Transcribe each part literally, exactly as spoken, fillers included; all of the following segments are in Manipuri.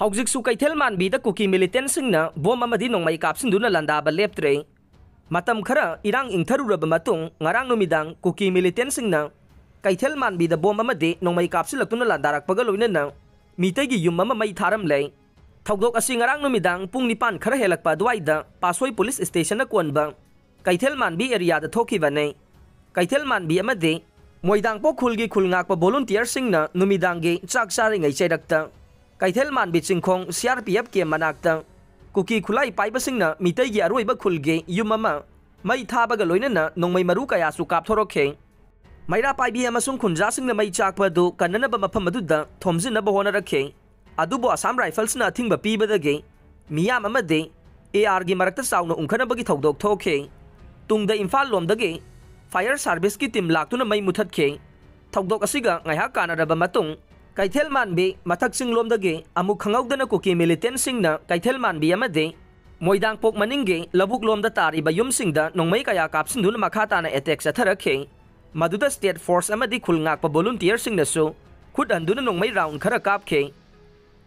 ꯍꯧꯖꯤꯛꯁꯨ ꯀꯩꯊꯦꯜ ꯃꯥꯟꯕꯤꯗ ꯀꯨꯀꯤ ꯃꯤꯂꯤꯇꯦꯟꯁꯤꯡꯅ ꯕꯣꯝ ꯑꯃꯗꯤ ꯅꯣꯡꯃꯩ ꯀꯥꯞꯁꯤꯟꯗꯨꯅ ꯂꯥꯟꯗꯥꯕ ꯂꯦꯞꯇ꯭ꯔꯦ꯫ ꯃꯇꯝ ꯈꯔ ꯏꯔꯥꯡ ꯏꯪꯊꯔꯨꯔꯕ ꯃꯇꯨꯡ, ꯉꯔꯥꯡ ꯅꯨꯃꯤꯗꯥꯡ ꯀꯨꯀꯤ ꯃꯤꯂꯤꯇꯦꯟꯁꯤꯡꯅ ꯀꯩꯊꯦꯜ ꯃꯥꯟꯕꯤꯗ ꯕꯣꯝ ꯑꯃꯗꯤ ꯅꯣꯡꯃꯩ ꯀꯥꯞꯁꯤꯜꯂꯛꯇꯨꯅ ꯂꯥꯟꯗꯥꯔꯛꯄꯒ ꯂꯣꯏꯅꯅ ꯃꯤꯇꯩꯒꯤ ꯌꯨꯝ ꯑꯃ ꯃꯩ ꯊꯥꯔꯝꯂꯦ꯫ ꯊꯧꯗꯣꯛ ꯑꯁꯤ ꯉꯔꯥꯡ ꯅꯨꯃꯤꯗꯥꯡ ꯄꯨꯡ ꯅꯤꯄꯥꯟ ꯈꯔ ꯍꯦꯜꯂꯛꯄ ꯑꯗꯨꯋꯥꯏꯗ ꯄꯥꯠꯁꯣꯏ ꯄꯨꯂꯤꯁ ꯁ꯭ꯇꯦꯁꯟꯅ ꯀꯣꯟꯕ ꯀꯩꯊꯦꯜ ꯃꯥꯟꯕꯤ ꯑꯦꯔꯤꯌꯥꯗ ꯊꯣꯛꯈꯤꯕꯅꯤ꯫ ꯀꯩꯊꯦꯜ ꯃꯥꯟꯕꯤ ꯑꯃꯗꯤ ꯃꯣꯏꯗꯥꯡꯄꯣꯛ ꯈꯨꯜꯒꯤ ꯈꯨꯜ ꯉꯥꯛꯄ ꯚꯣꯂꯨꯟꯇꯤꯌꯔꯁꯤꯡꯅ ꯅꯨꯃꯤꯗꯥꯡꯒꯤ ꯆꯥꯛ ꯆꯥꯔꯤꯉꯩ ꯆꯩꯔꯛꯇ ꯀꯩꯊꯦꯜ ꯃꯥꯟꯕꯤ ꯆꯤꯡꯈꯣꯡ ꯁꯤ ꯑꯥꯔ ꯄꯤ ꯑꯦꯐ ꯀꯦꯝ ꯃꯅꯥꯛꯇ ꯀꯨꯀꯤ ꯈꯨꯠꯂꯥꯏ ꯄꯥꯏꯕꯁꯤꯡꯅ ꯃꯤꯇꯩꯒꯤ ꯑꯔꯣꯏꯕ ꯈꯨꯜꯒꯤ ꯌꯨꯝ ꯑꯃ ꯃꯩ ꯊꯥꯕꯒ ꯂꯣꯏꯅꯅ ꯅꯣꯡꯃꯩ ꯃꯔꯨ ꯀꯌꯥꯁꯨ ꯀꯥꯞꯊꯣꯔꯛꯈꯤ꯫ ꯃꯩꯔꯥ ꯄꯥꯏꯕꯤ ꯑꯃꯁꯨꯡ ꯈꯨꯟꯖꯥꯁꯤꯡꯅ ꯃꯩ ꯆꯥꯛꯄ ꯑꯗꯨ ꯀꯟꯅꯅꯕ ꯃꯐꯝ ꯑꯗꯨꯗ ꯊꯣꯝꯖꯤꯟꯅꯕ ꯍꯣꯠꯅꯔꯛꯈꯤ꯫ ꯑꯗꯨꯕꯨ ꯑꯁꯥꯝ ꯔꯥꯏꯐꯜꯁꯅ ꯑꯊꯤꯡꯕ ꯄꯤꯕꯗꯒꯤ ꯃꯤꯌꯥꯝ ꯑꯃꯗꯤ ꯑꯦ ꯑꯥꯔꯒꯤ ꯃꯔꯛꯇ ꯆꯥꯎꯅ ꯎꯪꯈꯠꯅꯕꯒꯤ ꯊꯧꯗꯣꯛ ꯊꯣꯛꯈꯤ꯫ ꯇꯨꯡꯗ ꯏꯝꯐꯥꯜ ꯂꯣꯝꯗꯒꯤ ꯐꯥꯌꯔ ꯁꯥꯔꯚꯤꯁꯀꯤ ꯇꯤꯝ ꯂꯥꯛꯇꯨꯅ ꯃꯩ ꯃꯨꯊꯠꯈꯤ꯫ ꯊꯧꯗꯣꯛ ꯑꯁꯤꯒ ꯉꯥꯏꯍꯥꯛ ꯀꯥꯟꯅꯔꯕ ꯃꯇꯨꯡ, ꯀꯩꯊꯦꯜ ꯃꯥꯟꯕꯤ ꯃꯊꯛ ꯆꯤꯡꯂꯣꯝꯗꯒꯤ ꯑꯃꯨꯛ ꯈꯪꯍꯧꯗꯅ ꯀꯨꯀꯤ ꯃꯤꯂꯤꯇꯦꯟꯁꯤꯡꯅ ꯀꯩꯊꯦꯜ ꯃꯥꯟꯕꯤ ꯑꯃꯗꯤ ꯃꯣꯏꯗꯥꯡꯄꯣꯛ ꯃꯅꯤꯡꯒꯤ ꯂꯧꯕꯨꯛ ꯂꯣꯝꯗ ꯇꯥꯔꯤꯕ ꯌꯨꯝꯁꯤꯡꯗ ꯅꯣꯡꯃꯩ ꯀꯌꯥ ꯀꯥꯞꯁꯤꯟꯗꯨꯅ ꯃꯈꯥ ꯇꯥꯅ ꯑꯦꯇꯦꯛ ꯆꯠꯊꯔꯛꯈꯤ꯫ ꯃꯗꯨꯗ ꯁ꯭ꯇꯦꯠ ꯐꯣꯔꯁ ꯑꯃꯗꯤ ꯈꯨꯜ ꯉꯥꯛꯄ ꯚꯣꯂꯨꯟꯇꯤꯌꯔꯁꯤꯡꯅꯁꯨ ꯈꯨꯠ ꯍꯟꯗꯨꯅ ꯅꯣꯡꯃꯩ ꯔꯥꯎꯟ ꯈꯔ ꯀꯥꯞꯈꯤ꯫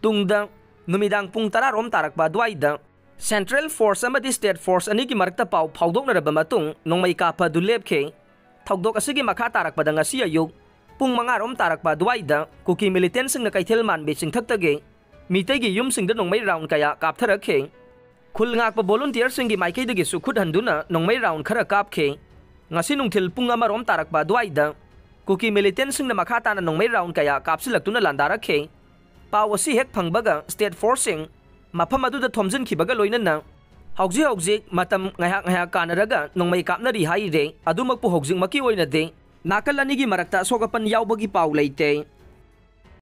ꯇꯨꯡꯗ ꯅꯨꯃꯤꯗꯥꯡ ꯄꯨꯡ ꯇꯔꯥ ꯔꯣꯝ ꯇꯥꯔꯛꯄ ꯑꯗꯨꯋꯥꯏꯗ ꯁꯦꯟꯇ꯭ꯔꯦꯜ ꯐꯣꯔꯁ ꯑꯃꯗꯤ ꯁ꯭ꯇꯦꯠ ꯐꯣꯔꯁ ꯑꯅꯤꯒꯤ ꯃꯔꯛꯇ ꯄꯥꯎ ꯐꯥꯎꯗꯣꯛꯅꯔꯕ ꯃꯇꯨꯡ ꯅꯣꯡꯃꯩ ꯀꯥꯞꯄ ꯑꯗꯨ ꯂꯦꯞꯈꯤ꯫ ꯊꯧꯗꯣꯛ ꯑꯁꯤꯒꯤ ꯃꯈꯥ ꯇꯥꯔꯛꯄꯗ ꯉꯁꯤ ꯑꯌꯨꯛ ꯄꯨꯡ ꯃꯉꯥ ꯔꯣꯝ ꯇꯥꯔꯛꯄ ꯑꯗꯨꯋꯥꯏꯗ ꯀꯨꯀꯤ ꯃꯤꯂꯤꯇꯦꯟꯁꯤꯡꯅ ꯀꯩꯊꯦꯜ ꯃꯥꯟꯕꯤ ꯆꯤꯡꯊꯛꯇꯒꯤ ꯃꯤꯇꯩꯒꯤ ꯌꯨꯝꯁꯤꯡꯗ ꯅꯣꯡꯃꯩ ꯔꯥꯎꯟ ꯀꯌꯥ ꯀꯥꯞꯊꯔꯛꯈꯤ꯫ ꯈꯨꯜ ꯉꯥꯛꯄ ꯚꯣꯂꯨꯟꯇꯤꯌꯔꯁꯤꯡꯒꯤ ꯃꯥꯏꯀꯩꯗꯒꯤꯁꯨ ꯈꯨꯠ ꯍꯟꯗꯨꯅ ꯅꯣꯡꯃꯩ ꯔꯥꯎꯟ ꯈꯔ ꯀꯥꯞꯈꯤ꯫ ꯉꯁꯤ ꯅꯨꯡꯊꯤꯜ ꯄꯨꯡ ꯑꯃ ꯔꯣꯝ ꯇꯥꯔꯛꯄ ꯑꯗꯨꯋꯥꯏꯗ ꯀꯨꯀꯤ ꯃꯤꯂꯤꯇꯦꯟꯁꯤꯡꯅ ꯃꯈꯥ ꯇꯥꯅ ꯅꯣꯡꯃꯩ ꯔꯥꯎꯟ ꯀꯌꯥ ꯀꯥꯞꯁꯤꯜꯂꯛꯇꯨꯅ ꯂꯥꯟꯗꯥꯔꯛꯈꯤ꯫ ꯄꯥꯎ ꯑꯁꯤ ꯍꯦꯛ ꯐꯪꯕꯒ ꯁ꯭ꯇꯦꯠ ꯐꯣꯔꯁꯁꯤꯡ ꯃꯐꯝ ꯑꯗꯨꯗ ꯊꯣꯝꯖꯤꯟꯈꯤꯕꯒ ꯂꯣꯏꯅꯅ ꯍꯧꯖꯤꯛ ꯍꯧꯖꯤꯛ ꯃꯇꯝ ꯉꯥꯏꯍꯥꯛ ꯉꯥꯏꯍꯥꯛ ꯀꯥꯟꯅꯔꯒ ꯅꯣꯡꯃꯩ ꯀꯥꯞꯅꯔꯤ ꯍꯥꯏꯔꯦ꯫ ꯑꯗꯨꯃꯛꯄꯨ ꯍꯧꯖꯤꯛꯃꯛꯀꯤ ꯑꯣꯏꯅꯗꯤ ꯅꯥꯀꯜ ꯑꯅꯤꯒꯤ ꯃꯔꯛꯇ ꯑꯁꯣꯛ ꯑꯄꯟ ꯌꯥꯎꯕꯒꯤ ꯄꯥꯎ ꯂꯩꯇꯦ꯫